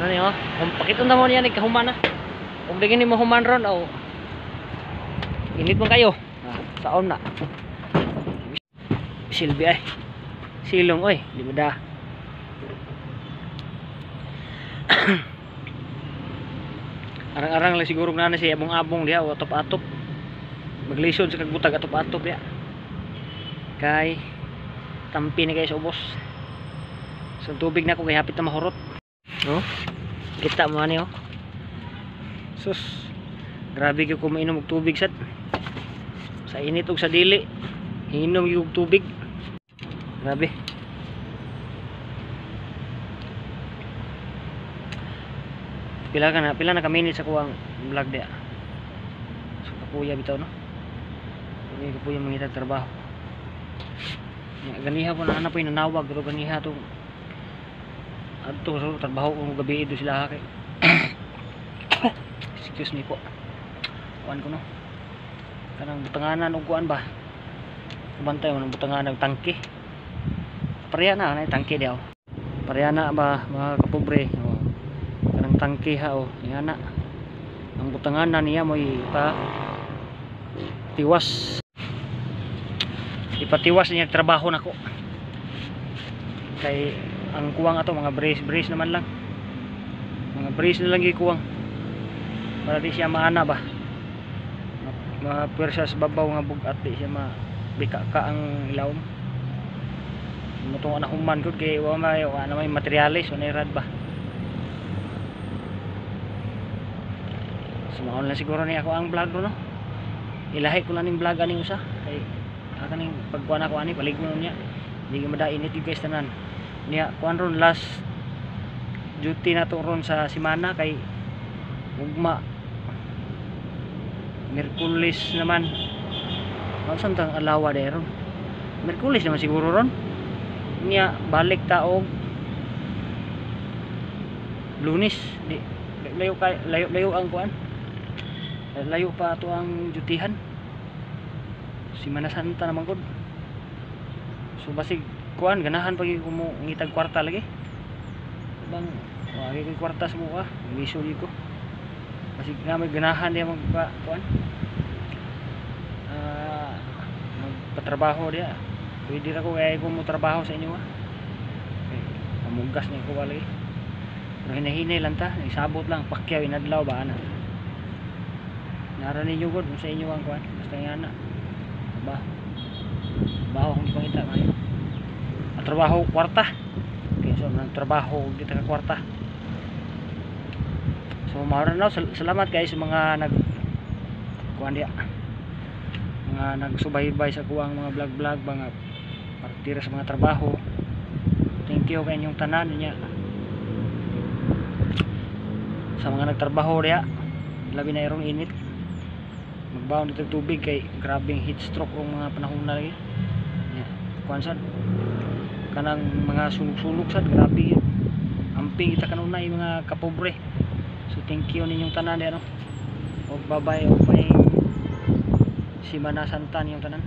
Ano niyo? Kung pakita na mo niya nagkahuman na. Kung di gini mo human ron, oh. Init man kayo. Ah, saon na. Silbi ay. Silong oy, di ba da? Arang-arang lang siguro na na siya abong-abong diha o atop-atop. Maglisod sa kagbutag atop-atop diha. Kay tampi ni kayo sa ubos. So tubig na ko kay hapit na mahurot. No? Kita mo ani oh. Sus. Grabe gyud ko mainom og tubig sad. Sa init ug sa dili, hinom gyud og tubig. Grabe. Pila na ka minutes ako ang vlog diha. So kapuya bitaw no. Hindi kapuya mangita trabaho. Nya ganiha po na ana po yung nanawag pero ganiha to adto sa trabaho ko gabi do sila kay excuse me po. Kuan ko no. Kanang butanganan og kuan ba. Bantay mo ng butanganan og tangke. Pareha na na tangke diha. Pareha na ba mga kapobre. Oh. Kanang tangke ha oh. Yan na. Ang butanganan niya mo ipa tiwas. Ipatiwas niya trabaho nako. Kay ang kuwang ato mga brace naman lang. Mga brace na lang gikuwang. Para di siya maana ba. Mga pwersa sa babaw nga bugat di siya mabika ka ang ilawom. Mutong na human gud kay wa may wa na may materyales wa na rad ba. So maon lang siguro ni ako ang vlog no. Ilahi ko lang ning vlog aning usa kay kaning pagkuan ako ani paligo niya. Hindi ka madainit yung guys tanan. Niya kuan ron last duty na to ron sa simana kay ugma Merkulis naman. Saan tang alawa dahil ron? Merkulis naman siguro ron. Niya balik ta og Lunes. Di layo kay layo layo ang kuan. Layo pa ato ang dutihan. Simana Santa naman gud. So basig kuan ganahan pag ko mo ngitag kwarta lagi. Bang wagi koy kwarta sa buka, lisod ko. Basig na may ganahan diya magpa kuan. Magpatrabaho diya. Pwede ra ko kay ko mo trabaho sa inyo ah. Okay, pamugas ni ko lagi. Pero hinahinay lang ta, isabot lang pakyaw inadlaw ba ana. Nara ninyo gud sa inyo ang kuan, basta nga na. Ba. Trabaho akong gipangita kayo. Ang trabaho kwarta. Okay, so ang trabaho di ta ka kwarta. So mao na salamat guys sa mga nag kuan diya. Mga nagsubaybay sa kuang mga vlog-vlog mga partira sa mga trabaho. Thank you kay inyong tanan niya. Sa mga nagtrabaho diya, labi na irong init. Magbaon dito tubig kay grabeng heat stroke rong mga panahon na lagi. Nya, kuan sad kanang mga sulog-sulog sad grabe yun. Amping kita kanunay mga kapobre. So thank you ninyong tanan diya no. Og bye-bye og may Simana Santa ninyong tanan.